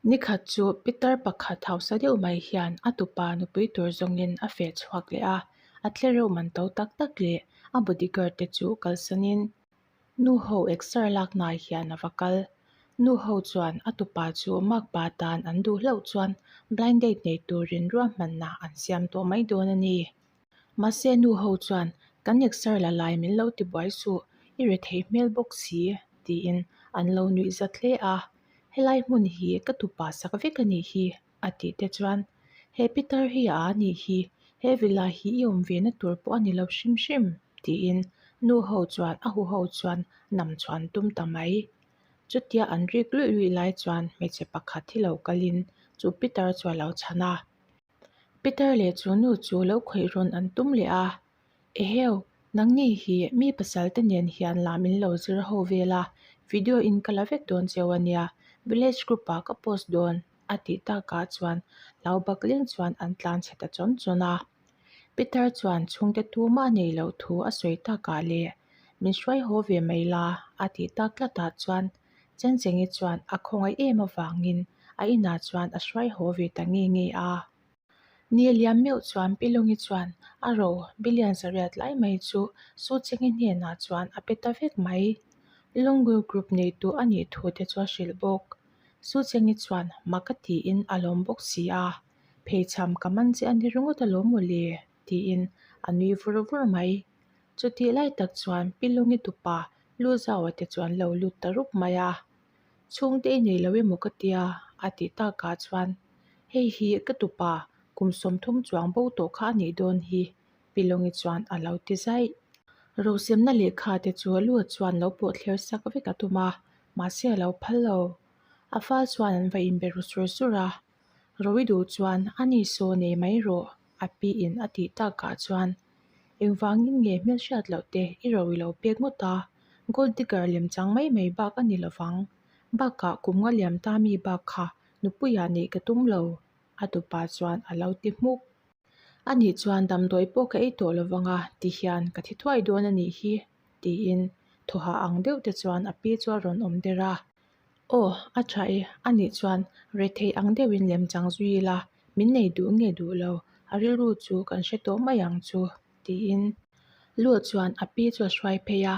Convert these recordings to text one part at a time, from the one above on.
Nikhat chu pitar pakhat hausa deuh mai hian a tupa nupui tur zawngin a feh chhuak leh a, a tlereuh man to tak tak leh a bodyguard te chu kalsanin nu ho exer laknaah hian a va kal. Nu ho chuan a tupa chu makpa tan an duh hlauh chuan blind date nei turin ruahmanna an siam tawh mai dawn a ni. Mahse nu ho chuan kan exer la lai min lo ti buai suh, i rethei hmel bawk si tiin an lo nuih zat hle a. Helai hmun hi ka tupa sak vek a nih hi a tih te chuan he pitar hi a a nih hi, he villa hi i awm ve na tur pawh a ni lo hrim hrim tiin nu ho chuan a huho chuan nam chhuan tum ta mai. Chutia an rik luih luih lai chuan hmeichhe pakhat hi lo kalin chu pitar chu a lo chhan a. Peter leh chu nu chu lo khawih rawn an tum leh a, Eheu, nangni hi mi pasal te nen hian lah min lo zir ho vel a, video in ka la vek dawn cheu a nia, village group ah ka post dawn a tih takah chuan hlau bak leng chuan an tlan chhe ta chawn chawn a. Peter chuan chhungte tumah nei loh thu a sawi takah leh min hruai haw ve mai la a tih tak tlatah chuan Chengchengi chuan a khawngaih em avangin a inah chuan a hruai haw ve ta nge nge a. Ni a liam meuh chuan Pi Lungi chuan a ro billion zariat lai mai chu Su Chengi hnenah chuan a pe ta vek mai. Lunggu Group neitu a nih thu te chu a hrilh bawk. Su Chengi chuan mak a tiin a lawm bawk si a, Pheichham ka man che a ni ringawt alawm mawle tiin a nui vur vur mai. Chutih lai tak chuan Pi Lungi tupa Lu Zaua te chu an lo lut ta rup mai a, Chhungte i nei lo emaw ka tia a tih takah chuan hei hi ka tupa kum 30 chuang bo tawh kha a nih dawn hi Pi Lungi chuan a lo ti zaih. Rosemna lehkha te chu Lu chuan lo pawh thler sak vek a tum a, mahse a lo phal lo. A fal chuan an va inbe ru sur sur a, Ro i duh chuan a ni saw nei mai rawh a pi in a tih takah chuan Engvangin nge hmelhriat loh te i ro i lo pek ngawt a, gold digger lem chang mai mai bak a ni lovang. Bakah kum nga liam ta mi bak kha nupuiah neih ka tum lo, a tupa chuan a lo ti hmuk. Anih chuan damdawi pawh ka ei tawh lovang a ti hian ka thi thuai dawn a nih hi, tiin thawhah ang deuh te chuan a pi chu a rawn awm der a. Aw, a tha e, anih chuan rethei ang deuhin lem chang zui ila, min nei duh nge duh lo, a rilru chu kan hre tawh mai ang chu, tiin Lu chuan a pi chu a hruai phei a.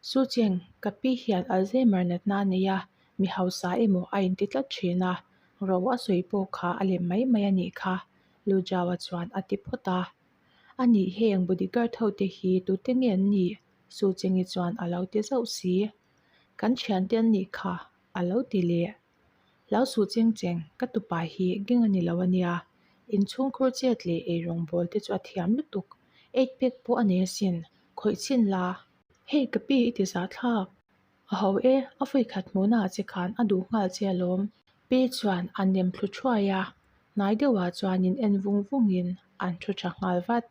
Su Cheng, ka pi hian Alzheimer natna a nei a, mi hausa emaw a inti tlat thin a, ro a sawi pawh kha a lem mai mai a nih kha, Lu Jaua chuan a ti phawt a. Anih heng bodyguard ho te hi tute nge an nih? Su Chengi chuan a lo ti zauh si. Kan thiante an nih kha, a lo ti leh. Hlau suh cheng cheng, ka tupa hi gang a ni lo a nia. Inchhungkhur chet leh eirawng bawl te chu a thiam lutuk. Eight pack pawh a nei asin, khawih chhin la. Hei ka pi i ti zah thlak. A ho e, a vawi khat hmuhna ah che khan a duh nghal che alawm. Pi chuan a nem thlu thuai a, hnai deuhah chuan in en vung vungin an thu tha nghal vat.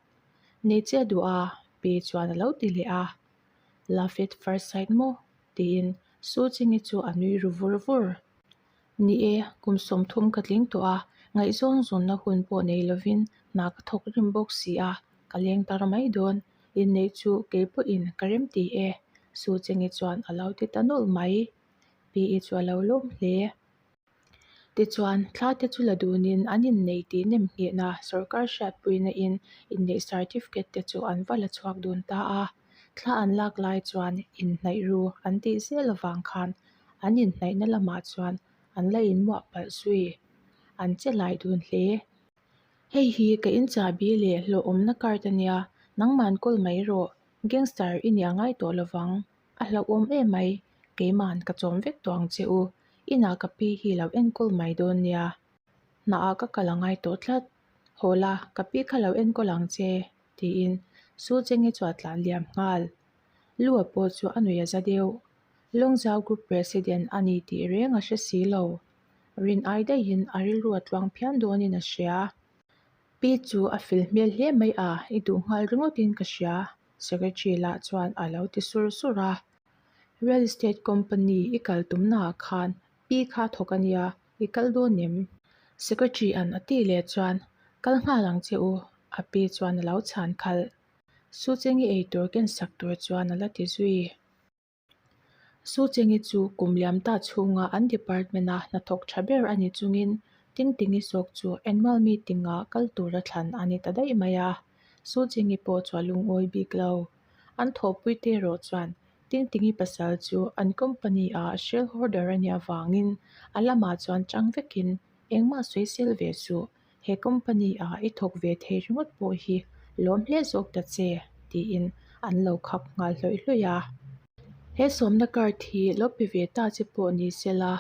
Nei che a duh a, pi chuan a lo ti leh a. Love at first sight maw? tiin Su Chingi chu a nui ru vur vur. Ni e, kum 30 ka tling tawh a, ngaihzawng zawnna hun pawh nei lovin hna ka thawk rim bawk si a, ka leng tar mai dawn. Inneih chu kei pawhin ka rem ti e, Su Chingi chuan a lo ti ta nawlh mai. Pi i chu a lo lawm hle. Tichuan, thla te chu la dunin an inneih tih nem nghehna sorkar hriatpuina in inneih certificate te chu an va la chhuak dun ta a. Thla an lak lai chuan inhnaih ru an tih zel avang khan an inhnaihna lamah chuan an la inmuah palh zui. An che lai dun hle. Hei hi ka in chahbi leh hlawhawmna card a nia, nangman kawl mai rawh, gangster i nia ngai tawh lovang. A hlauhawm em mai, keiman ka chawm vek tawh ang che u, inah ka pi hi lo enkawl mai dawn nia. Hnaah ka kal a ngai tawh tlat, haw la, ka pi kha lo enkawl ang che, tiin Su Chengi chu a tlan liam nghal. Lua pawh chu a nuih a za deuh. Lawngzau Group President a ni tih reng a hre si lo. Rin ai daihin a rilru a tluang phian dawnin a hria. Pi chu a fel hmel hle mai a, i duh nghal ringawtin ka hria. Secretary lah chuan a lo ti sur sur a, Real estate company i kal tumnaah khan pi kha thawk a nia, i kal dawn em? Secretary an a tih leh chuan, Kal nghal ang che u, a pi chuan a lo chhan khalh. Su Chengi eitur ken sak tur chuan a la ti zui. Su Chengi chu kum liam ta chhunga an department-a hnathawk tha ber a ni chungin Tingtingi zawk chu annual meeting-a kal tura thlan a ni ta daih mai a, Su Chengi pawh chu a lungawi bik lo. An thawhpuite erawh chuan Tingtingi pasal chu an company-a shareholder a nih avangin a lamah chuan chang vekin engmah sawisel ve suh. He company ah i thawk ve thei ringawt pawh hi lawm hle zawk ta che tiin an lo khap nghal hlawih hlawih a. He sawmna card hi lo pe ve ta che pawh ni sela,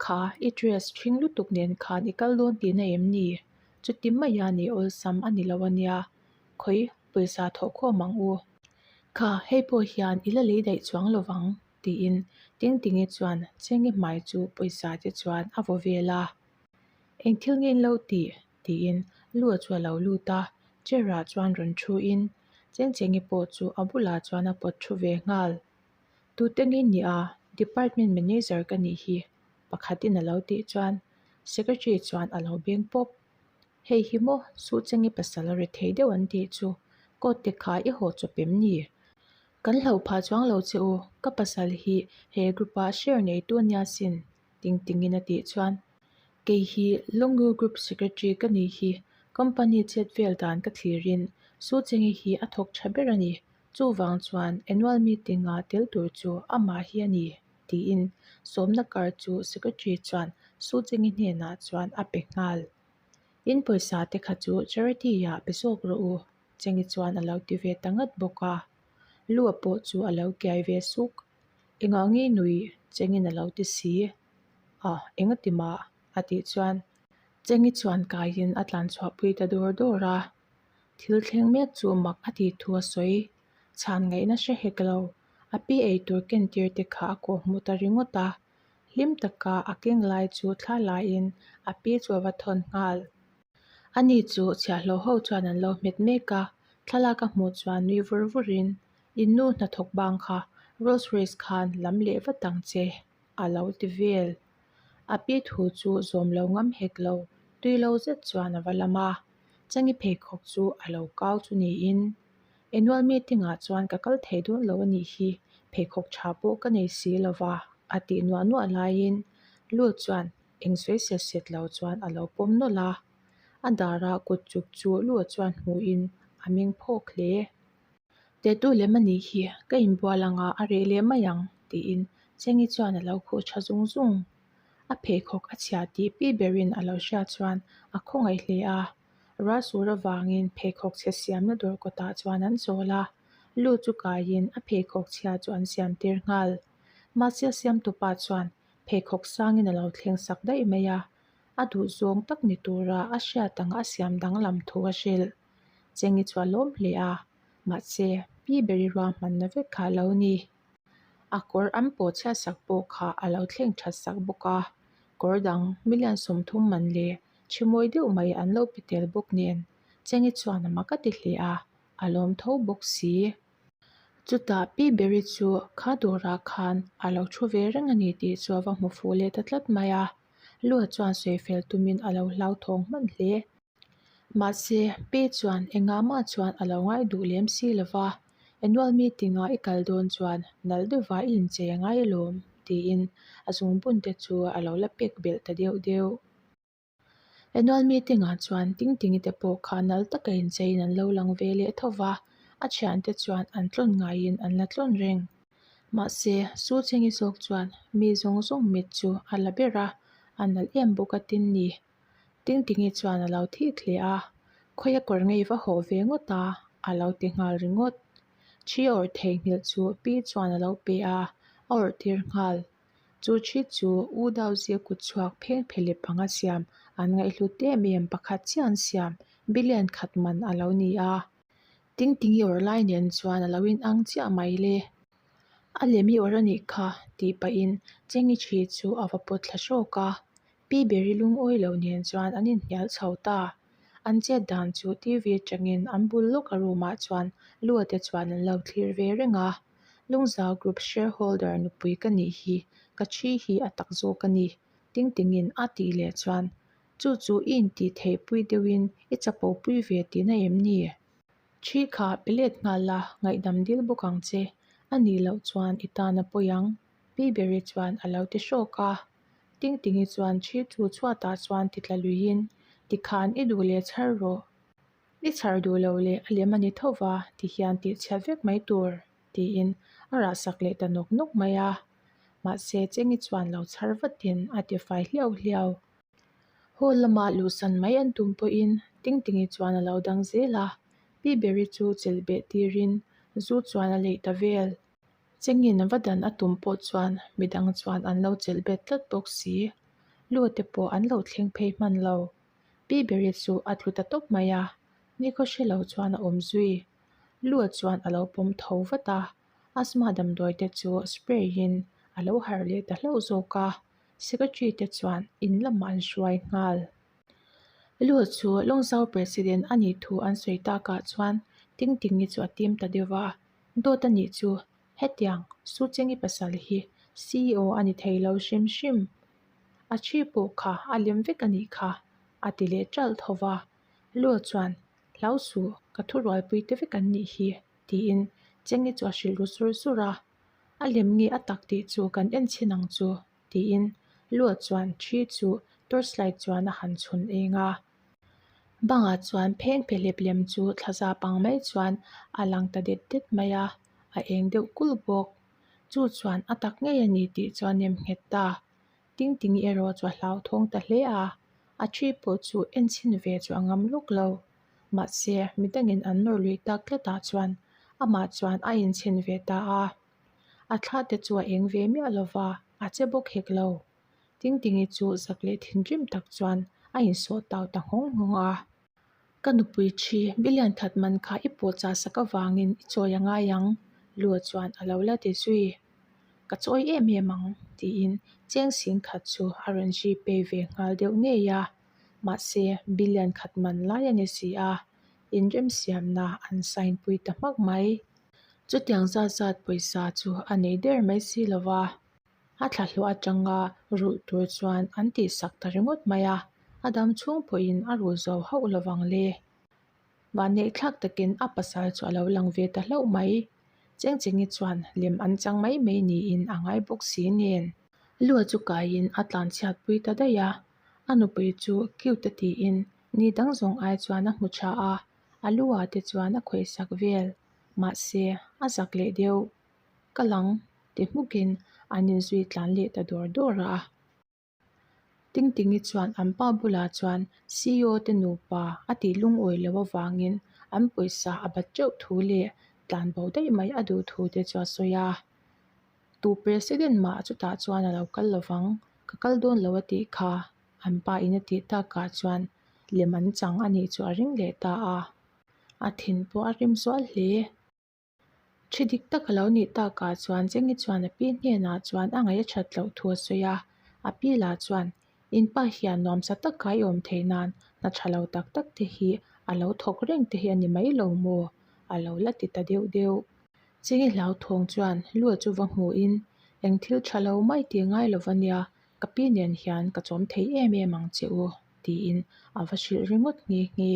kha i dress ṭhing lutuk nen khan i kal dawn tihna em ni? Chuti maia ni awlsam a ni lo a nia, khawi pawisa thawh khawm ang u. Kha hei pawh hian i la lei daih chuang lo vang tiin Tingtingi chuan Chengi hmai chu pawisa te chuan a vaw vel a. Eng thil nge in lo tih? tiin Lua chu a lo lut a, chair ah chuan rawn thu in Chengchengi pawh chu a bulah chuan a pawt thu ve nghal. Tute nge ni a, department manager ka nih hi pakhatin a lo tih chuan secretary chuan a lo beng pawp. Hei hi maw Suhchengi pasal a ri thei deuh an tih chu coat te kha i haw chawp em ni? Kan hlauh phah chuang lo che u, ka pasal hi he group ah share neitu a nia sin. Ting tingin a tih chuan, Kei hi Longgu Group Secretary ka nih hi, company chet vel dan ka thlirin Su Chengi hi a thawk tha ber a ni, chuvang chuan annual meeting ah tel tur chu amah hi a ni, tiin sawmna kar chu Secretary chuan Su Chengi hnenah chuan a pe nghal. In pawisa te kha chu charity ah pe zawk rawh u, Chengi chuan a lo ti ve ta ngat bawk a. Lua pawh chu a lo kiai ve suk. Engah nge nui Chengin a lo ti si? A, engati mah? a tih chuan Chengi chuan kaiin a tlan chhuahpui ta dawr dawr a. Thil thleng mek chu mak a tih thu a sawi. Chhan ngaihna hre hek lo. A pi eitur ken tir te kha a kawh hmu ta ringawt a. Hlim taka a keng lai chu thla laiin a pi chu a va thawn nghal. Ani chu chhiahhlawh ho chuan an lo hmet mek a, thlalak a hmuh chuan nui vur vurin In nu hnathawk bang kha Rolls Royce khan lam leh vat ang che, a lo ti vel. A pi thu chu zawm lo ngam hek lo, tui lo zet chuan a va lam a. Changi pheikhawk chu a lo kau chu niin, Annual meeting ah chuan ka kal thei dawn lo a nih hi, pheikhawk tha pawh ka nei si lo va, a tih nuah nuah laiin Lu chuan eng sawi set set lo chuan a lo pawm nawlh a. A dara kut chuk chu Lu chuan hmuhin a meng phawk hle. Tetu lem a nih hi, ka inbual anga a reh leh mai ang, tiin Chengi chuan a lo khuh tha zung zung. A pheikhawk a chhia tih pi berin a lo hriat chuan a khawngaih hle a. Rualsur avangin pheikhawk chhe siamna dawr kawtah chuan an chawl a, lu chu kaiin a pheikhawk chhia chu an siam tir nghal. Mahse a siamtupa chuan pheikhawk sangin a lo thleng sak daih mai a, a duhzawng tak ni tura a hriat anga a siam danglam thu a hrilh. Chengi chu a lawm hle a, mahse pi beri ruahmanna vek kha a lo ni. A kawr an pawh chhiat sak pawh kha a lo thleng that sak bawk a, kawr dang million 30 man leh thi mawi deuh mai an lo pe tel bawk nen Chengi chuan a mak a ti hle a, a lawm tho bawk si. Chutah pi beri chu kha dawrah khan a lo thu ve reng a ni tih chu a va hmu fuh leh ta tlat mai a, Lua chuan sawi fel tumin a lo hlauthawng hman hle. Mahse, Pi chuan engah mah chuan a lo ngai duh lem si lo va, Annual meeting-ah i kal dawn chuan nalh deuhva i inchei a ngai alawm, tiin a zungbun te chu a lo la pek belh ta deuh deuh. Annual meeting-ah chuan Tingtingi te pawh kha nalh taka incheiin an lo lang ve leh tho va, a thiante chuan an tlawn ngaiin an la tlawn reng. Mahse, Su Chengi zawk chuan mi zawng zawng mit chu a la ber a, a nalh em bawk a tin ni. Tingtingi chuan a lo thik hle a, Khawia kawr ngei va haw ve ngawt a, a lo ti nghal ringawt. Thi awrh theihnghilh chu pi chuan a lo pe a, a awrh tir nghal. Chu thi chu U Dauzia kut chhuak pheng phelep anga siam an ngaihhlut em em pakhat chiah an siam, billion khat man a lo ni a. Tingtingi awrh lai nen chuan a lo inang chiah mai le. A lem i awrh a nih kha, tih pahin Chengi thi chu a va pawt thla hrawk a. Pi Beri lungawi lo nen chuan an inhnial chho ta. An chet dan chu TV atangin an bul lawk a room ah chuan Lua te chuan an lo thlir ve reng a. Lungzau Group shareholder nupui ka nih hi ka thi hi a tak zawk a ni, ting tingin a tih leh chuan chu chu i intih theih pui deuhin i chapo pui ve tihna em ni? Thi kha pe let nghal la, ngaihdam dil bawk ang che, a nih loh chuan i tan a pawi ang. Pi Beri chuan a lo ti hrawk a. Tingtingi chuan thi chu chhuatah chuan ti tla luiin, Tikhan i duh leh chhar rawh. I chhar duh lo leh a lem a ni tho va ti hian tih chhiat vek mai tur, tiin a rah sak leh ta nawk nawk mai a. Mahse, Chengi chuan lo chhar vatin a ti fai hliau hliau. Hall lama luhsan mai an tum pawhin Tingtingi chuan a lo dang zel a, Pi Beri chu chelh beh tirin zu chuan a leih ta vel. Chengin va dan a tum pawh chuan midang chuan an lo chelh bet tlat bawk si. Lu te pawh an lo thleng phei hman lo. Pi Beri chu a tlu ta tawp mai a, nikhaw hre lo chuan a awm zui. Lu chuan a lo pawm tho vat a, asthma damdawi te chu spray in a lo harh leh ta hlauh zawk a, secretary te chuan in lamah an hruai nghal. Lu chu Lawngzau President a nih thu an sawi takah chuan Tingtingi chu a tim ta deuh va, Dawt a nih chu hetiang Suchengi pasal hi CEO a ni thei lo hrim hrim. A thi pawh kha a lem vek a nih kha a ti leh ṭalh tho va. Lu chuan, Hlau suh, ka thurualpui te vek an nih hi tiin Chengi chu a hrilh ru sur sur a. A lem nge a tak tih chu kan en chhin ang chu tiin Lu chuan thi chu torch light chuan a han chhun eng a. Bangah chuan pheng phehlep lem chu thla zap ang mai chuan a lang ta det det mai a, a eng deuh kulh bawk. Chu chuan a tak ngei a ni tih chuan nem nghet ta. Tingtingi erawh chu a hlauthawng ta hle a, a thi pawh chu en chhin ve chu a ngam lawk lo. Mahse, midangin an nawr lui tak tlatah chuan amah chuan a inchhin ve ta a. A thla te chu a eng ve miah lo va, a che bawk hek lo. Tingtingi chu zak leh thinrim tak chuan a insawh tau ta nghawng nghawng a. Ka nupui thi, Bilian that man kha i pawh chah sak avangin i chawi a ngai ang, Lua chuan a lo la ti zui. Ka chawi em em ang, tiin cheng sing khat chu a rawn zui pei ve nghal deuh ngei a. Mahse, Bilian khat man lai a ni si a, inremsiamna an sign pui ta hmak mai. Chutiang zat zat pawisa chu a nei der mai si lo va. A thlahlawh atanga rulh tur chuan an tihsak ta ringawt mai a, a dam chhung pawhin a rul zo hauh lovang le. Vanneih thlak takin a pasal chu a lo lang ve ta hlauh mai. Chengchengi chuan lem an chang mai mai niin a ngai bawk si nen. Lua chu kaiin a tlanchhiat pui ta daih a, a nupui chu cute a tiin ni dang zawng ai chuan a hmu tha a, a lu ah te chuan a khawihsak vel. Mahse, a zak leh deuh. Ka lang ti hmukin an inzui tlan leh ta dawr dawr a. Tingtingi chuan an pa bulah chuan CEO te nupa a tih lungawi loh avangin an pawisa a bat teuh thu leh tlan bo daih mai a duh thu te chu a sawi a. Tu President mah chutah chuan a lo kal lovang, ka kal dawn lo a tih kha an pa in a tih takah chuan lem an chang a nih chu a ring leh ta a. A thin pawh a rim zual hle. Thi dik tak a lo nih takah chuan Chengi chuan a pi hnenah chuan a ngaih a that loh thu a sawi a, a pi lah chuan in pa hian nuamsa taka i awm theih nan hna tha lo tak tak te hi a lo thawk reng te hi a ni mai lo maw? a lo la ti ta deuh deuh. Chengi hlauthawng chuan Lua chu va hmuhin eng thil tha lo mai tih ngai lo va nia, ka pi nen hian ka chawm thei em em ang che u tiin a va hrilh ringawt nghe nghe.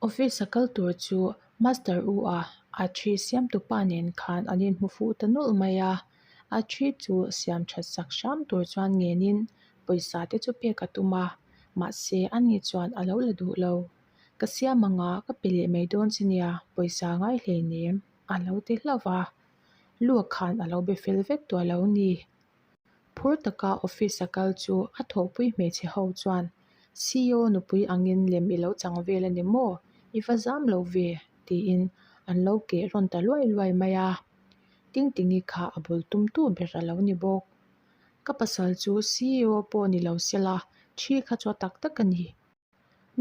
Office a kal tur chu Master U a a thi siamtu pa nen khan an inhmu fuh ta nawlh mai a, a thi chu siam that sak hram tur chuan ngenin pawisa te chu pek a tum a, mahse ani chuan a lo la duh lo. Ka siam anga ka pe leh mai dawn che nia, pawisa ngai hleinem a lo ti hlauh va, Lua khan a lo be fel vek tawh lo ni. Phur taka office a kal chu a thawhpui hmeichhe ho chuan CEO nupui angin lem i lo chang vel a ni maw? I va zam lo ve? tiin an lo keh rawn ta luai luai mai a. Tingtingi kha a bul tumtu ber a lo ni bawk. Ka pasal chu CEO pawh ni lo sela, thi kha chu a tak tak a ni.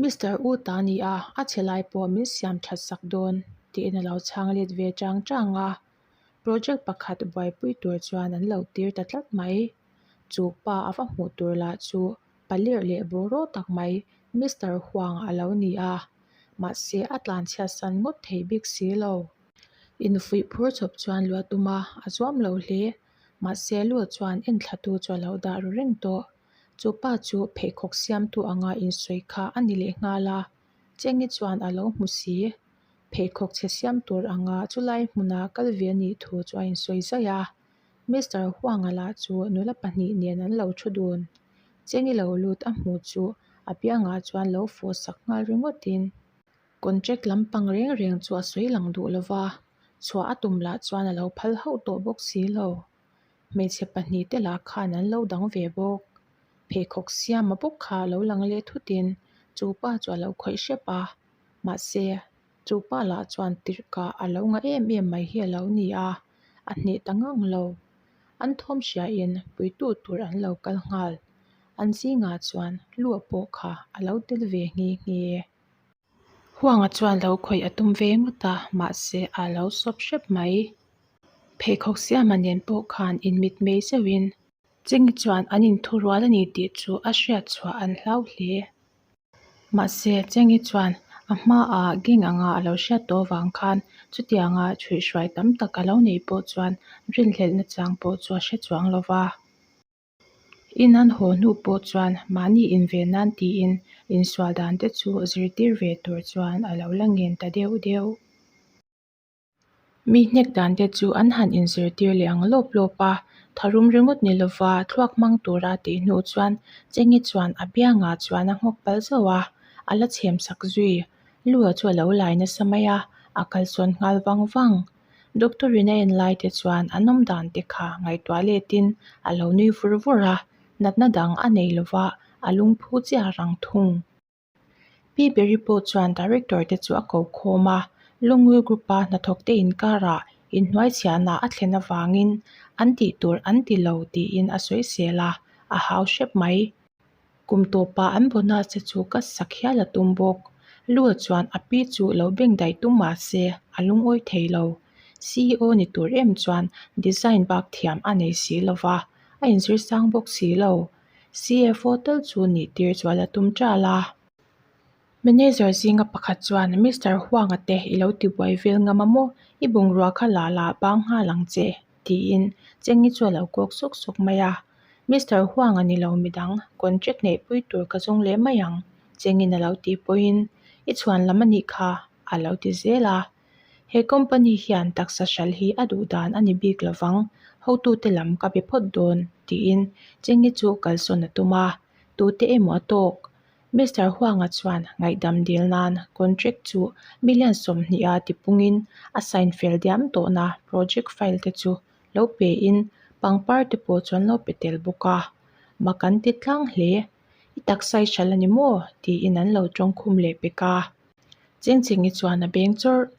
Mister U ta ni a, a chhe lai pawh min siam that sak dawn tiin a lo chhang let ve chang chang a. Project pakhat buaipui tur chuan an lo tir ta tlat mai. Chu pa a va hmuh tur lah chu palir leh bawraw tak mai Mister Huang a lo ni a. Mahse a tlanchhiat san ngawt thei bik si lo. Infuih phur chawp chuan luah tum a, a zuam lo hle. Mahse lu chuan enthlatu chu a lo dah ru reng tawh. Chu pa chu pheikhawk siamtu anga insawi kha a ni leh nghal a, Chengi chuan a lo hmu si. Pheikhawk chhe siam tur anga chulai hmuna kal ve a nih thu chu a insawi zaih a. Mister Huanga lah chu nula pahnih nen an lo thu dun. Chengi lo lut a hmu chu a biangah chuan lo fawh sak nghal ringawtin contract lampang reng reng chu a sawi lang duh lo va, chhuah a tum lah chuan a lo phal hauh tawh bawk si lo. Hmeichhe pahnih te lah khan an lo dang ve bawk. Pheikhawk siama bawk kha a lo lang leh thutin chu pa chu a lo khawih hrep a, mahse chu pa lah chuan tirhkah a lo ngah em em mai hi a lo ni a, a hneh ta ngang lo. An thawm hriain puitu tur an lo kal nghal. An zingah chuan lua pawh kha a lo tel ve nghe nghe. Huanga chuan lo khawih a tum ve ngawt a, mahse a lo sawp hrep mai. Pheikhawk siama nen pawh khan inmitmei zeuhin Chengi chuan an inthurual a ni tih chu a hriat chhuah an hlau hle. Mahse, Chengi chuan a hmaah gang anga a lo hriat tawh avang khan chutianga chhuihhruai tam tak a lo neih pawh chuan rinhlelhna chang pawh chu a hre chuang lo va. In an haw hnu pawh chuan mahni inve nan tiin insual dan te chu zirtir ve tur chuan a lo la ngen ta deuh deuh. Mi hnek dan te chu an han inzirtir leh ang lawp lawp a, tharum ringawt ni lova thluak hmang tura tih hnu chuan Chengi chuan a biangah chuan a nghawk palh zauh a, a la chhem sak zui. Lua chu a lo lai nasa mai a, a kalsawn nghal vang vang. Doctor in a en lai te chuan an awm dan te kha ngaihtuah letin a lo nui vur vur a, natna dang a nei lova a lungphu chiah rang thung. Pi Berry pawh chuan Director te chu a ko khawm a, Lungui Group-a hnathawk te inkarah inhnuaichhiahna a thlen avangin an tih tur an ti lo tiin a sawi sel a, a hau hrep mai. Kum tawpah an bonus te chu ka sak hial a tum bawk. Lua chuan a pi chu lo beng daih tum mah se a lungawi thei lo. CEO ni tur em chuan design bak thiam a nei si lo va, a inzir sang bawk si lo. CFO tal chu nih tir chuan a tum ṭal a. Manager zinga pakhat chuan Mister Huanga te i lo tibuai vel ngam a maw? I bungrua kha la la bang nghal ang che tiin Chengi chu a lo kawk sawk sawk mai a. Mister Huanga ni lo midang contract neihpui tur ka zawng leh mai ang Chengin a lo tih pawhin i chhuan lam a nih kha a lo ti zel a. He company hian taksa hral hi a duh dan a ni bik lovang, hotute lam ka be phawt dawn, tiin Chengi chu kalsawn a tum a, tute emaw a tawk. Mister Huanga chuan ngaihdam dil nan contract chu million 20 a tipungin a sign fel diam tawhna project file te chu lo pein pangpar te pawh chuan lo pe tel bawk a, mak an ti tlang hle. I taksa i hral a ni maw? tiin an lo tawngkhum leh pek a. Chengchengi chuan a beng chawrh.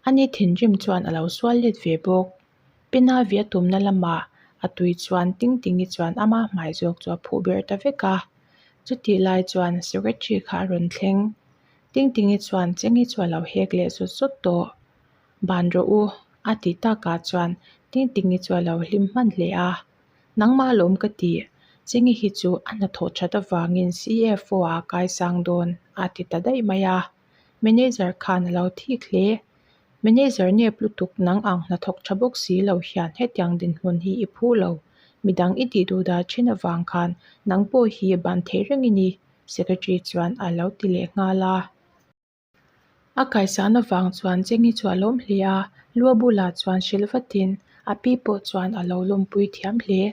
Ani thinrim chuan a lo sual let ve bawk. Pena via tumna lamah a tui chuan Tingtingi chuan ama hmai zawk chu a phuh ber ta vek a. Chutih lai chuan secretary kha a rawn thleng. Tingtingi chuan Chengi chu a lo hek leh zawt zawt tawh. Ban rawh u, a tih takah chuan Tingtingi chu a lo hlim hman hle a. Nangmah alawm ka ti, Chengi hi chu a hnathawh that avangin CFO ah a kaisang dawn a ti ta daih mai a. Manager khan a lo thik hle. Manager nep lutuk nang ang hnathawk tha bawk si lo hian hetiang dinhmun hi i phu lo. Midang i tih duh dah thin avang khan nang pawh hi ban theih reng i ni, Secretary chuan a lo ti leh nghal a. A kaisan avang chuan Chengi chu a lawm hle a, Lua bulah chuan hrilh vatin a pi pawh chuan a lo lawmpui thiam hle.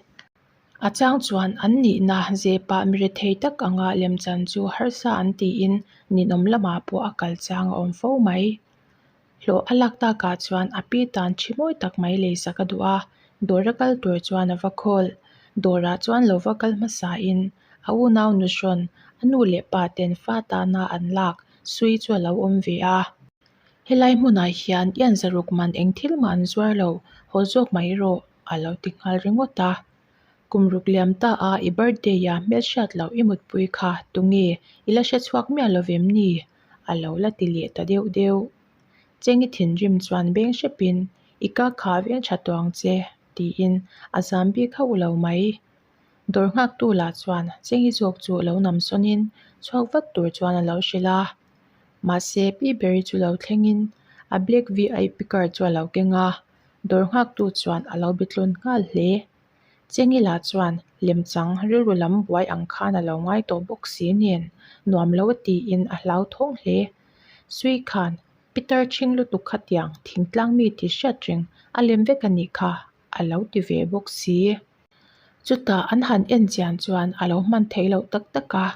A chang chuan an nihna zepah mi rethei tak anga lemchan chu harsa an tiin ninawm lamah pawh a kal chang a awm fo mai. Hlawh a lak takah chuan a pi tan thi mawi tak mai leisak a duh a, dawr a kal tur chuan a va khawl. Dawrah chuan lo va kal hmasain a unau nuhrawn a nu leh pa ten fa tana an lak sui chu a lo awm ve a. Helai hmunah hian ian zaruk man eng thil mah an zuar lo, haw zawk mai rawh a lo ti nghal ringawt a. Kum ruk liam ta a i birthday a hmelhriat loh i mutpui kha tunge i la hre chhuak miah lo vem ni? A lo la ti leh ta deuh deuh. Chengi thinrim chuan beng hrepin i ka kha veng tha tawh ang che tiin a zam bik hauh lo mai. Dawr nghaktu lah chuan Chengi zawk chu lo nam sawnin chhuak vat tur chuan a lo hrilh a. Mahse Pi Berry chu lo thlengin a black VIP car chu a lo keng a, dawr nghaktu chuan a lo be tlawn nghal hle. Chengi lah chuan lemchang rilru lam buai ang khan a lo ngai tawh bawk si nen nuam lo a tiin a hlauthawng hle. Sui khan Peter chhing lutuk khatiang thingtlang mi tih hriat reng a lem vek a nih kha. a lo ti ve bawk si. Chutah an han en chian chuan a lo hman theih loh tak tak a,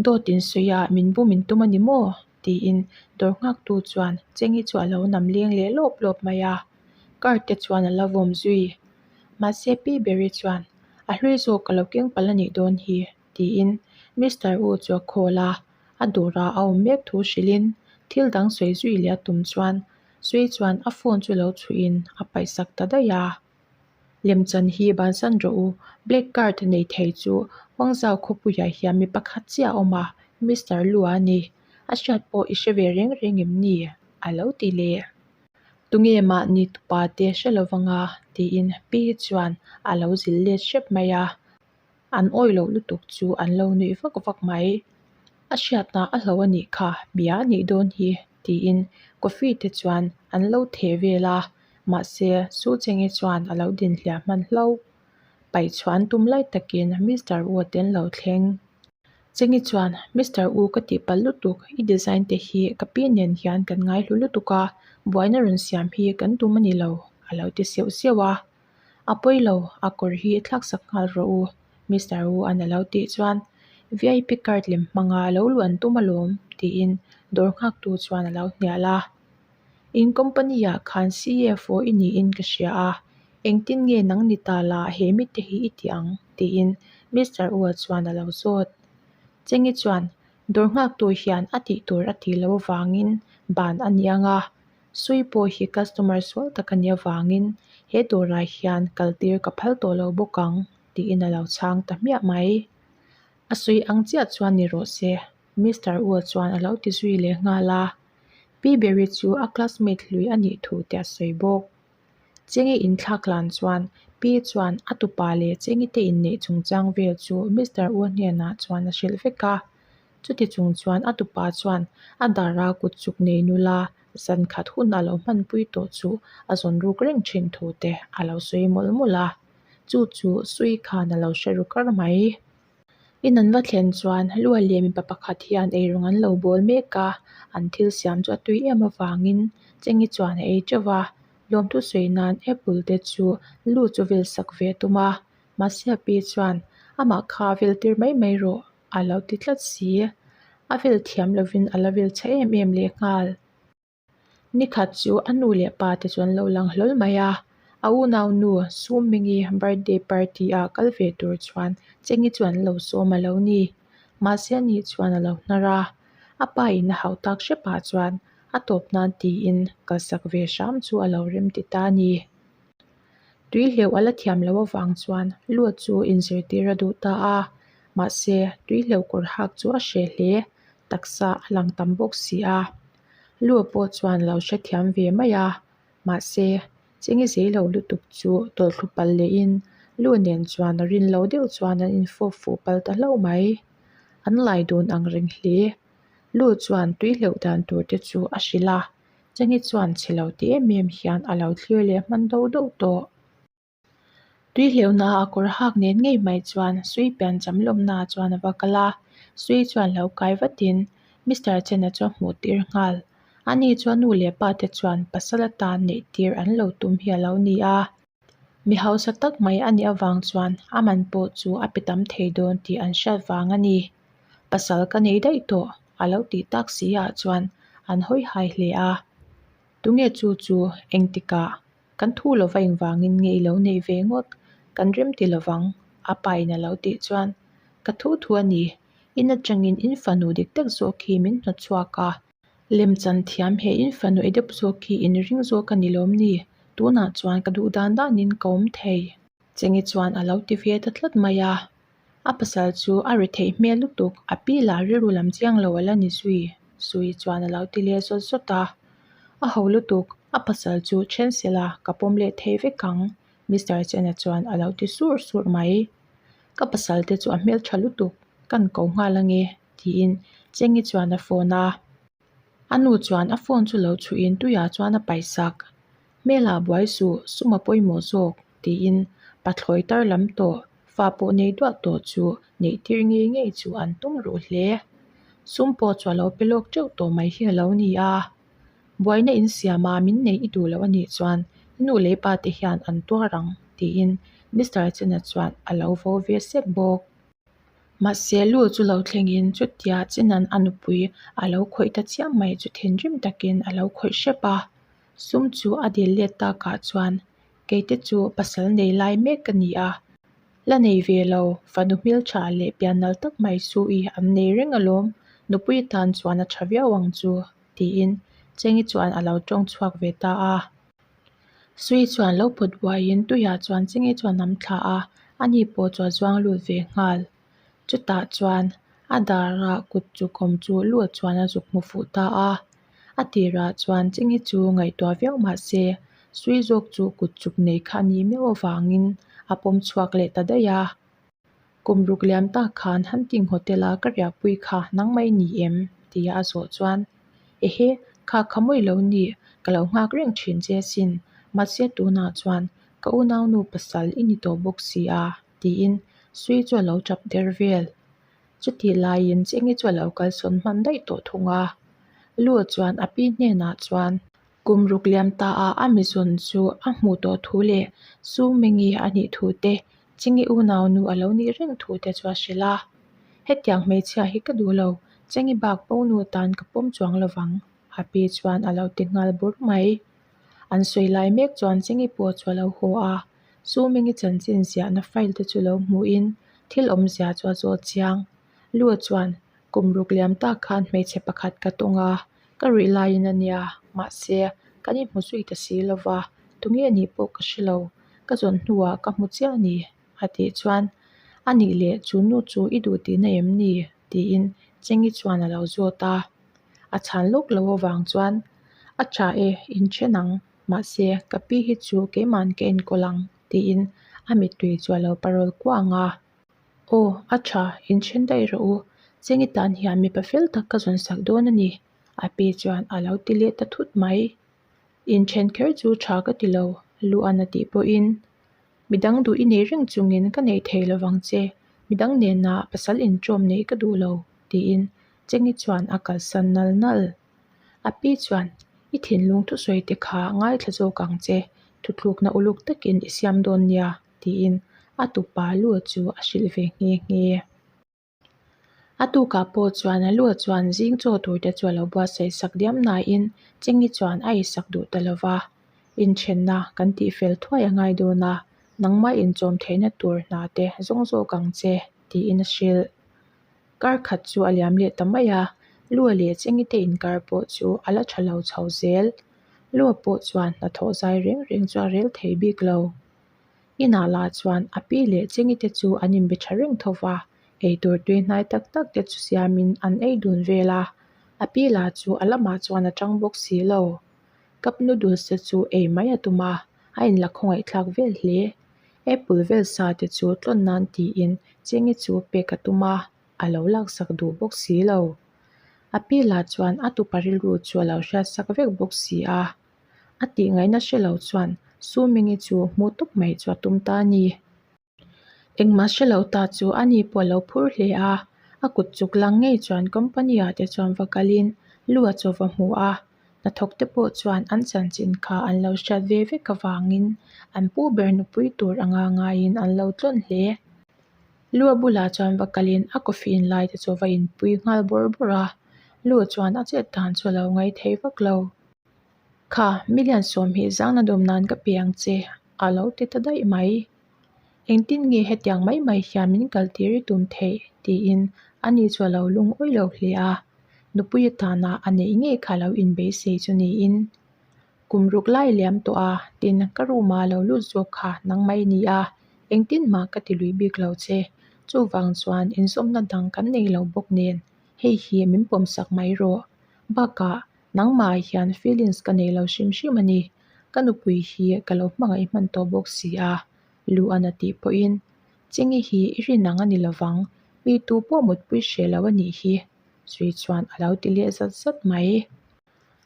Dawt in sawi a, min bum in tum a ni maw? tiin dawr nghaktu chuan Chengi chu a lo nam leng leh lawp lawp mai a, car te chuan a la vawm zui. Mahse Pi Beri chuan, A hlui zawk ka lo keng palh a nih dawn hi, tiin Mister U chu a call a, a dawrah a awm mek thu hrilhin thil dang sawi zui leh a tum chuan Sui chuan a phone chu lo chhuihin a paihsak ta daih a. Lemchan hi bansan rawh u, Black card nei thei chu Huangzau khawpuiah hian mi pakhat chiah a awm a, Mister Lu a ni. A hriat pawh i hre ve reng reng em ni? a lo ti leh. Tunge mahni tupa te hre lo vanga? tiin Pi chuan a lo zil let hrep mai a. An awi loh lutuk chu an lo nuih vak vak mai. A hriatna a hlo a nih kha, bia a nih dawn hi, tiin coffee te chuan an lo theh vel a, mahse Su Chenge chuan a lo din hliah hman hlauh. Paih chhuah an tum lai takin Mister Wu te an lo thleng. Chenge chuan, Mister Wu ka tih palh lutuk, i design te hi ka pi nen hian kan ngaihlu lutuk a, buaina rawn siam hi kan tum a ni lo, a lo ti seuh seuh a. A pawi lo, a kawr hi thlaksak nghal rawh u, Mister Wu an a lo tih chuan vip card lem hmanga lo luh an tum alawm tiin dawr nghaktu chuan a lo hnial a. In company ah khan CFO i niin ka hria a, engtin nge nang ni ta la he mite hi i ti ang tiin Mister Wu a chuan a lo zawt. Chengi chuan dawr nghaktu hian a tih tur a tih loh avangin ban a ni ang a. Sui pawh hi customer sual tak a nih avangin he dawrah hian kal tir ka phal tawh lo bawk ang tiin a lo chhang ta hmiah mai. A sawi ang chiah chuan ni rawh se, Mister Ua chuan a lo ti zui leh nghal a. Pi Berry chu a classmate hlui a nih thu te a sawi bawk. Chengi inthlak hlan chuan Pi chuan a tupa leh Chengi te inneih chungchang vel chu Mister Ua hnenah chuan a hrilh vek a. Chuti chung chuan a tupa chuan a dara kut chuk nei nula zan khat hun a lo hmanpui tawh chu a zawn ruk reng thin thu te a lo sawi mawlh mawlh a, chu chu Sui khan a lo hre ru kar mai. In an va thlen chuan Lua leh mipa pakhat hian eirawng an lo bawl mek a, an thil siam chu a tui em avangin Chengi chuan a ei teuh va, lawmthu sawi nan apple te chu lu chu vel sak ve a tum a, mahse a pi chuan amah kha vel tir mai mai rawh. A lo ti tlat si. A vel thiam lovin a la vel chhe em em lehnghal. Nikhat chu a nu leh pa te chu an lo lang hlawl mai a. A unau nu Sumingi birthday party ah kal ve tur chuan Chengi chu an lo sawm a lo ni. Mahse ani chuan a lo hnar a. A pa in a hauh tak hrep ah chuan a tawp nan tiin kalsak ve hram chu a lo rem ti ta a ni. Tui hleuh a la thiam loh avang chuan Lut chu inzirtir a duh ta a, mahse tui hleuh kawr hak chu a hreh hle, taksa a lang tam bawk si a. Lut pawh chuan lo hrethiam ve mai a, mahse chengi zei lo lutuk chu tawlhthlu palh lehin Lut nen chuan a rin lo deuh chuan an infawp fuh palh ta hlauh mai. An lai dun ang reng hle. Lut chuan tui hleuh dan tur te chu a hrilh a. Chani chuan chhe lo ti em em hian a lo thlir leh hman deuh deuh tawh. Tui hleuhna a kawr hak nen ngei mai chuan Sui pian cham lawmna chuan a va kal a, Sui chuan lo kai vatin Mister Chen-a chu a hmuh tir nghal. Ani chuan nu leh pa te chuan pasal atan neih tir an lo tum hi a lo ni a. Mi hausa tak mai a nih avang chuan a man pawh chu a pe tam thei dawn tih an hriat vang a ni. Pasal ka nei daih tawh a lo tih tak si ah chuan an hawi hai hle a. Tunge chu chu engtikah kan thu lova engvangin nge i lo neih ve ngawt kan rem ti lovang a pa in a lo tih chuan ka thu thu a ni in atangin in fanu dik tak zawk hi min hnawt chhuak a. Lemchan thiam he in fanu e deuh zawk hi in ring zawk a ni lawm ni? Tunah chuan ka duh dan danin ka awm thei. Chengi chuan a lo ti ve ta tlat mai a. A pasal chu a ri theih hmel lutuk, a pi lah rilru lam chiang lo a la ni zui, Sui chuan a lo ti leh zawt zawt a. A ho lutuk, a pasal chu then sela ka pawm leh thei vek ang, Mister Chen-a chuan a lo ti sur sur mai. Ka pasal te chu a hmeltha lutuk, kan ko nghal ange. Tiin Chengi chuan a phone a. A nu chuan a phone chu lo chhuihin tuiah chuan a paihsak. Hmelah buai suh, sum a pawimawh zawk, tiin pathlawi tar lam tawh, fa pawh nei duah tawh chu neih tir ngei ngei chu an tum ruh hle. Sum pawh chu a lo pe lawk teuh tawh mai hi a lo ni a. Buaina insiama min neih i duh loh a nih chuan i nu leh pa te hian an tuar ang, tiin. tiin Mister Chena chuan a lo vo ve sek bawk. Mahse lu chu lo thlengin chutia Chena'n a nupui a lo khawih ta chiam mai chu thinrim takin a lo khawih hrep a. Sum chu a dil let takah chuan keite chu pasal nei lai mek ka ni a, la nei ve lo fanu hmeltha leh piannal tak mai chu i an nei reng alawm, nupui tan chuan a tha viau ang chu tiin Chengi chuan a lo tawng chhuak ve ta a. Sui chuan lo pawt buaiin tuiah chuan Chengi chuan a thla a, ani pawh chu a zuang lut ve nghal. Chutah chuan a darah kut chu kawm chu lut chuan a zuk hmu fuh ta a. A tirah chuan Chengi chu ngaihtuah viau mah se Sui zawk chu kut chuk nei kha a nih miau avangin a pawm chhuak leh ta daih a. Kum ruk liam tak khan Hunting Hotel-a ka riahpui kha nangmah i ni em? tia a zawh chuan, Ehe, kha kha mawi lo ni, ka lo nghak reng thin che asin, mahse tunah chuan ka unaunu pasal i ni tawh bawk si a, tiin Sui chu a lo tap der vel. Chutih laiin Chengi chu a lo kalsawn hman daih tawh thung a. Lu chuan a pi hnenah chuan, Kum ruk liam ta a a mizawn chu a hmuh tawh thu leh Su Mengi a nih thu te, Chengi unaunu a lo nih reng thu te chu a hrilh a. Hetiang hmeichhia hi ka duh lo, Chengi bak bo nu tan ka pawm chuang lo vang, a pi chuan a lo ti nghal bur mai. An sawi lai mek chuan Chengi pawh chu a lo haw a, Su Mengi chanchin ziahna file te chu lo hmuhin thil awmzia chu a zawt chiang. Lu chuan kum ruk liam tak khan hmeichhe pakhat ka tawng a, ka ruih laiin a nia, mahse kan inhmu zui ta si lo va, tunge nih pawh ka hre lo, ka zawn hnuah ka hmu chiah a ni, a tih chuan a nih leh chu nu chu i duh tihna em ni? tiin Chengi chuan a lo zawt a, a chhan lawk lo avang chuan a tha e, inthen ang, mahse ka pi hi chu keima'n ka enkawl ang tiin a mittui chu a lo parawl kuang a. Aw, a tha, inthen daih rawh u. Chengi tan hian mipa fel tak ka zawn sak dawn a ni, a pi chuan a lo ti leh ta thut mai. Inthen kher chu tha ka ti lo, Luan a tih pawhin. Midang duh i nei reng chungin ka neih thei lovang che, midang nena pasal inṭawm neih ka duh lo, tiin Chengi chuan a kalsan nal nal. A pi chuan, I thinlung thusawi te kha ngaithla zawk ang che, thutlukna uluk takin i siam dawn nia, tiin a tupa lu chu a hrilh ve nghe nghe. A tukah pawh chuan a lu chuan zing chaw tur te chu a lo buatsaih sak diam nain Chengi chuan a eisak duh ta lo va, Inthenna kan tihfel thuai a ngai dawn a, nangmah inchawm theihna tur hna te zawng zawk ang che, tiin a hrilh. Kar khat chu a liam leh ta mai a, Lua leh Chengi te inkar pawh chu a la tha lo chho zel. Lua pawh chuan hnathawh zai reng reng chu a rel thei bik lo. Inah lah chuan a pi leh Chengi te chu an inbe tha reng tho va, eitur tui hnai tak tak te chu siamin an ei dun vel a, a pi lah chu a lamah chuan a tang bawk si lo. Cup noodles te chu ei mai a tum a, a inla khawngaih thlak vel hle. Apple vel sa te chu tlawn nan tiin Chengi chu pek a tum a, a lo laksak duh bawk si lo. A pi lah chuan a tupa rilru chu a lo hriatsak vek bawk si a. A tih ngaihna hre lo chuan Sumingi chu hmuh tawp mai chu a tum ta a ni. Engmah hre lo ta chu a ni pawh a lo phur hle a, a kut chuk lang ngei chuan company ah te chuan va kalin lu a chaw va hmu a, hnathawk te pawh chuan an chanchin kha an lo hriat ve vek avangin an pu ber nupui tur anga ngaiin an lo tlawn hle. Lu a bulah chuan va kalin a coffee in lai te chu va inpui nghal bawrh bawrh a, lu chuan a chet dan chu a lo ngai thei vak lo. Kha, million 20 zangna dawm nan ka pe ang che, a lo ti ta daih mai. Engtin nge hetiang mai mai hian min kal tir i tum theih? tiin ani chu a lo lungawi lo hle a. Nupui atana a neih ngei kha lo inbeisei chu niin. Kum ruk lai liam tawh a, tin ka room ah lo lut zawk kha nangmah i ni a, engtin mah ka ti lui bik lo che. Chuvang chuan inzawmna dang kan nei lo bawk nen, hei hi min pawmsak mai rawh. Bakah Nangmah hian feelings ka nei lo hrim hrim a ni. Ka nupui hi ka lo hmangaih hman tawh bawk si a, lu a na tih pawhin Chengi hi i rin ang a ni lovang, mi tu pawh mutpui hreh lo a nih hi, Sui chuan a lo ti leh zat zat mai.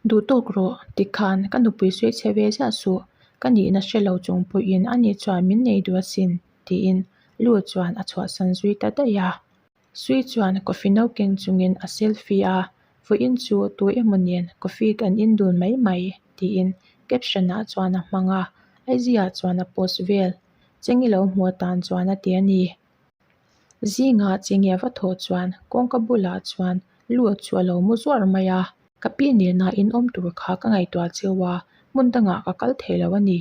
Duh tawk rawh, tikhan ka nupui sawi chhe ve ziah suh, ka nihna hre lo chung pawhin ani chuan min nei duh asin, tiin lu chuan a chhuahsan zui ta daih a. Sui chuan coffee no keng chungin a selfie a, vawiin chu tu emaw nen coffee kan in dun mai mai tiin caption ah chuan a hmang a, IG ah chuan a post vel. Chengi lo hmu atan chuan a ti a ni. Zingah Chengi a va thawh chuan kawngka bulah chuan Lu chu a lo mu zuar mai a. Ka pi nena in awm tur kha ka ngaihtuah cheu a, hmun dangah ka kal thei lo a ni.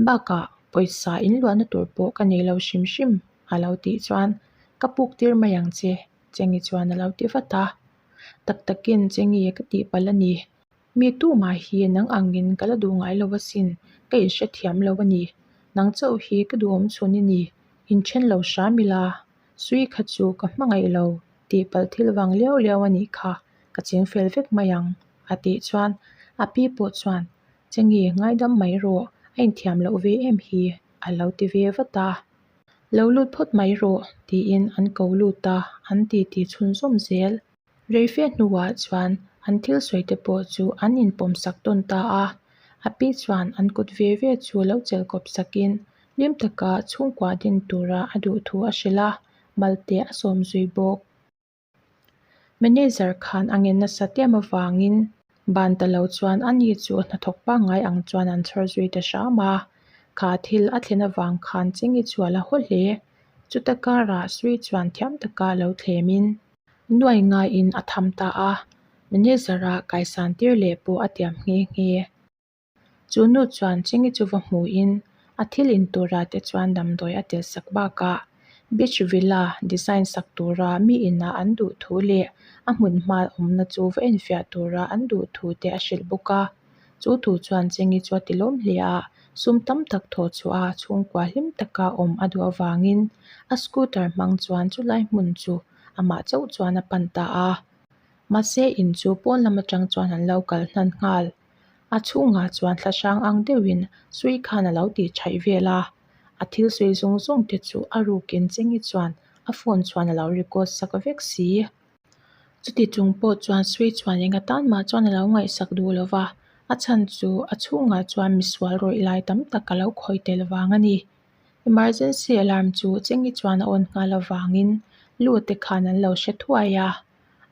Bakah pawisa in luahna tur pawh ka nei lo hrim hrim a lo tih chuan ka puk tir mai ang che Chengi chuan a lo ti vat a. Tak takin Chengi ka tih palh a ni. Mi tumah hi nang angin ka la duh ngai lo asin, ka inhrethiam lo a ni. Nang chauh hi ka duhawm chhun i ni, inthen lo hram ila, sui kha chu ka hmangaih lo tih palh thil vang liau liau a nih kha, ka ching fel vek mai ang, a tih chuan a pi pawh chuan, Chengi ngaidam mai rawh, a inthiam loh ve em hi, a lo ti ve vat a. Lo lut phawt mai rawh, tiin an ko lut a, an titi chhunzawm zel. Reife hnuah chuan an thil sawi te pawh chu an inpawm sak tawn ta a, a pi chuan an kut ve ve chu lo chelh kawp sakin hlim taka chhungkua din tura a duh thu a hrilh a, malte a sawm zui bawk. Manager khan a ngen nasa tiam avangin ban ta lo chuan ani chu hnathawk pangngai ang chuan an chhawr zui ta hram a, kha thil a thlen avang khan Chingi chu a la haw hle. Chuta karah Sui chuan thiam taka lo thlemin Nuai ngaiin a tham ta a, manager-a kaisan tir leh pawh a tiam nghe nghe. Chu nu chuan Chingi chu va hmuhin a thil in tura te chuan damdawi a tel sak bakah Beach Villa design sak tura mi inah an duh thu leh a hmun hma awmna chu va enfiah tura an duh thu te a hrilh bawk a. Chu thu chuan Chingi chu a ti lawm hle a, sum tam tak thawh chhuah a chhungkua hlim taka awm a duh avangin a scooter hmang chuan chulai hmun chu amah chauh chuan a pan ta a. Mahse in chu pawn lam atang chuan an lo kal hnan nghal. A chhungah chuan thla hrang ang deuhin sui khan a lo tih thaih vel a. A thil sawi zawng zawng te chu a rukin Chengi chuan a phone chuan a lo record sak vek si. Chuti chung pawh chuan sui chuan eng atan mah chuan a lo ngaihsak duh lo va, a chhan chu a chhungah chuan misual rawih lai tam tak a lo khawi tel vang a ni. Emergency alarm chu Chengi chuan a on nghal avangin Lu te khan an lo hre thuai a,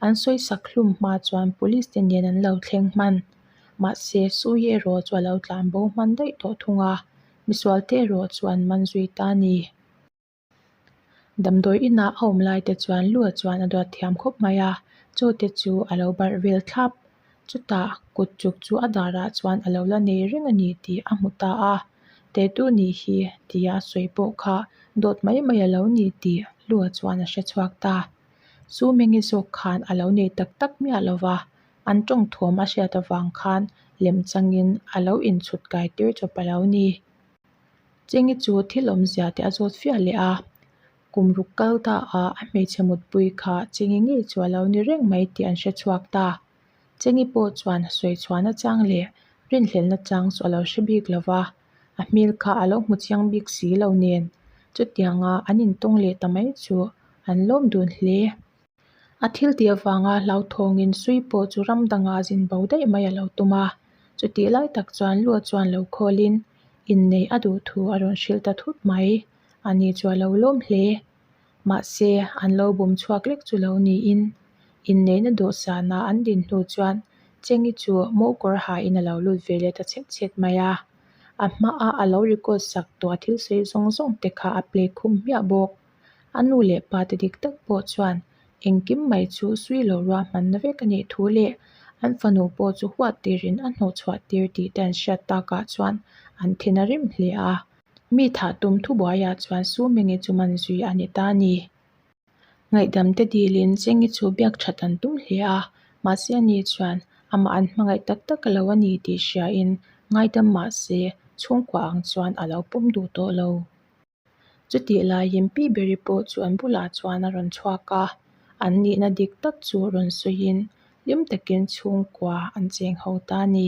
an sawisak hlum hma chuan police te nen an lo thleng hman. Mahse, Sui erawh chu a lo tlan bo hman daih tawh thung a, misual te erawh chu an man zui ta a ni. Damdawi inah a awm lai te chuan Lua chuan a duat thiam khawp mai a, chaw te chu a lo barh vel thlap. Chutah kut chuk chu a darah chuan a lo la nei reng a ni tih a hmu ta a, Tattoo nih hi tia a sawi pawh kha dawt mai mai a lo ni tih Lua chuan a hre chhuak ta. Chu Mengi zawk khan a lo nei tak tak miah lo va, an tawng thuam a hriat avang khan lem changin a lo inchhut kai tir chawp a lo ni. Chengi chu thil awmzia te a zawt fiah leh a, kum ruk kal ta a a hmeichhe mutpui kha Chengi ngei chu a lo ni reng mai tih an hre chhuak ta. Chengi pawh chuan sawi chhuahna chang leh rinhlelhna chang chu a lo hre bik lo va, a hmel kha a lo hmu chiang bik si lo nen chutianga an intawng leh ta mai chu an lawm dun hle. A thil tih avanga hlauthawngin sui pawh chu ram dangah zin bo daih mai a lo tum a, chutih lai tak chuan Lua chuan lo khawlin inneih a duh thu a rawn hrilh ta thut mai. Ani chu a lo lawm hle. Mahse, an lo bum chhuak lek chu lo niin inneihna dawhsana an din hnu chuan Chengi chu mawkawr hain a lo lut ve leh ta chhet chhet mai a. A hmaa a lo record sak tawh a thil sawi zawng zawng te kha a play khum hmiah bawk. A nu leh pa te dik tak pawh chuan engkim mai chu sui lo ruahmanna vek a nih thu leh an fanu pawh chu huat tirin a hnawhchhuah tir tih te an hriat takah chuan an thin a rim hle a. Mi thah tum thubuaiah chuan Su Menge chu man zui a ni ta a ni. Ngaihdam te dilin Chengi chu biak that an tum hle a, mahse ani chuan amah an hmangaih tak tak lo a ni tih hriain ngaidam mahse chhungkua ang chuan a lo pawm duh tawh lo. Chutih laiin Pi Beri pawh chu an bulah chuan a rawn chhuak a, an nihna dik tak chu rawn sawiin hlim takin chhungkua an cheng ho ta a ni.